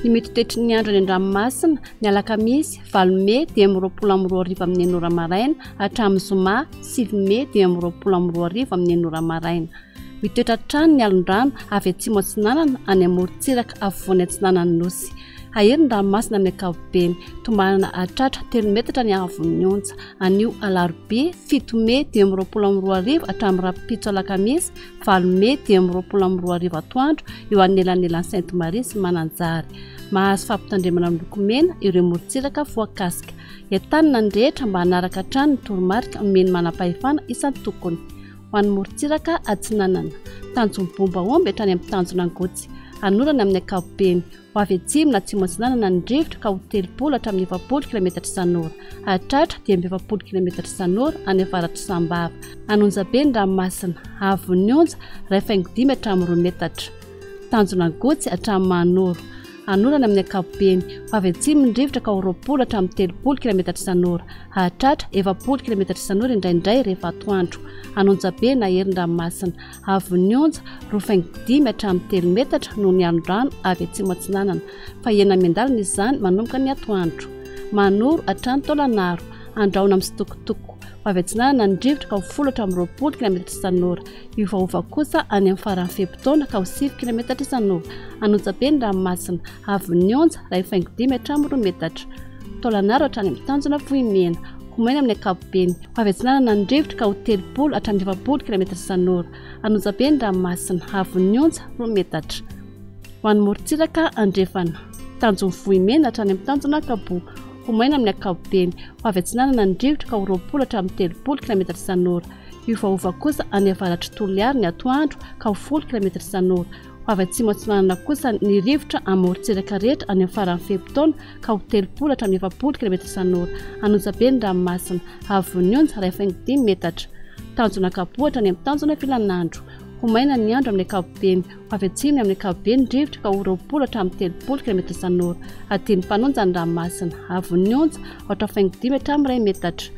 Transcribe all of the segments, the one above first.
Ny mety ho toetry ny andro any an-dranomasina, ny alakamisy, 8 mey 2025 amin'ny 6 ora maraina hatramin'ny zoma 9 mey 2025 amin'ny 6 ora maraina. Mitoetra hatrany ny alon-drano avy atsimo atsinanana any amorontsiraka afovoany atsinanan'ny Nosy. Hahery ny ranomasina amin'ny ankapobeny. Tombanana hahatratra 3 metatra ny haavon'ny onja. Anio alarobia 7 mey 2025 hatramin'ny rahampitso alakamisy 8 mey 2025 atoandro eo anelanelan'i Sainte Marie sy Mananjary. Mahazo fampitandremana miloko mena ireo morontsiraka voakasika. Entanina ny rehetra mba hanaraka hatrany ny toromarika omen'ny manampahefana isan-tokony. Ho an'ny morontsiraka atsinanana, tanjon'ny bomba omby hatrany amin'ny tanjona Angotsy. Hanorana amin'ny ankapobeny. Ho avy atsimo na atsimo atsinanana ny rivotra ka ho 30 hatramin'ny 40 kilaometatra isan'ora. Hahatratra 45 kilaometatra isan'ora any avaratr'i Sambava. An'Onjabe ny ranomasina. Haavon'ny onja, 1,5 hatramin'ny 2 metatra. Tanjona Angotsy hatramin'ny Mahanoro. Hanorana amin'ny ankapobeny. Ho avy atsimo ny rivotra ka ho 20 hatramin'ny 30 kilaometatra isan'ora. Hahatratra 40 kilaometatra isan'ora indraindray rehefa atoandro. An'Onjabe na Herin-dranomasina. Haavon'ny onja, 2,5 hatramin'ny 3 metatra noho ny alon-drano avy atsimo atsinanana. Fa hena miandalana izany manomboka ny atoandro. Manoro hatrany Taolagnaro. Andrahona misitokotoko. Ho avy atsinanana ny rivotra ka ho 10 hatramin'ny 20 kilaometatra isan'ora. Hiovaova kosa any amin'ny faran'ny fe-potoana ka ho 9 kilaometatra isan'ora. An'Onjabe ny ranomasina. Haavon'ny onja, 1,5 hatramin'ny 2 metatra. Taolagnaro hatrany amin'ny tanjona Vohimena. Ho maina amin'ny ankapobeny. Ho avy atsinanana ny rivotra ka ho 30 hatramin'ny 40 kilaometatra isan'ora. An'Onjabe ny ranomasina. Haavon'ny onja, 2 metatra. Ho an'ny morontsiraka andrefana. Tanjon'ny Vohimena hatrany amin'ny tanjona Ankaboa. Ho maina amin'ny ankapobeny. Ho avy atsinanana ny rivotra ka ho 20 hatramin'ny 30 kilaometatra isan'ora. Hiovaova kosa any avaratr'i Toliary ny atoandro ka ho 10 kilaometatra isan'ora. Ho avy atsimo atsinanana kosa ny rivotra amin'ny morontsiraka rehetra any amin'ny faran'ny fe-potoana ka ho 30 hatramin'ny 40 kilaometatra isan'ora. An'Onjabe ny ranomasina. Haavon'ny onja, 1,5 metatra. Tanjona Ankaboa hatrany amin'ny tanjona Vilanandro. Ho maina ny andro amin'ny ankapobeny. Ho avy atsimo amin'ny ankapobeny ny rivotra ka ho 20 hatramin'ny 30 kilaometatra isan'ora. Adin'ny mpanonja ny ranomasina. Haavon'ny onja, 4,5 hatramin'ny 1 metatra.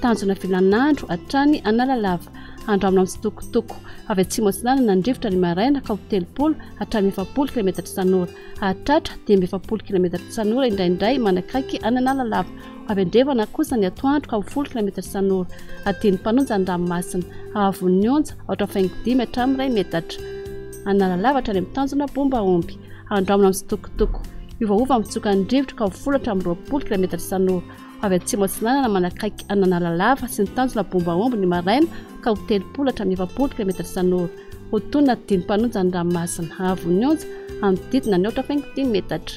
Tanjona Vilanandro hatrany Analalava. Andramina mitsitokotoko avy atsimo atsinanana ny rivotra ny maraina ka ho 30 hatramin'ny 40 kilaometatra isan'ora. Hahatratra 45 kilaometatra isan'ora indraindray manakaiky an'Analalava. Ho avy andrefana kosa ny atoandro ka ho 10 kilaometatra isan'ora. Adin'ny mpanonja ny ranomasina. Haavon'ny onja, 4,5 hatramin'ny 1 metatra. Analalava hatrany amin'ny tanjona Bomba omby. Andramina mitsitokotoko. Hiovaova ny fitsokan'ny rivotra ka ho 10 hatramin'ny 20 kilaometatra isan'ora. Avy atsimo atsinanana manakaiky an'Analalava sy ny tanjona Bomba omby ny maraina ka ho 30 hatramin'ny 40 kilaometatra isan'ora. Ho tonina dimy mpanonja ny ranomasina. Haavon'ny onja, hanodidina ny 4,5 metatra.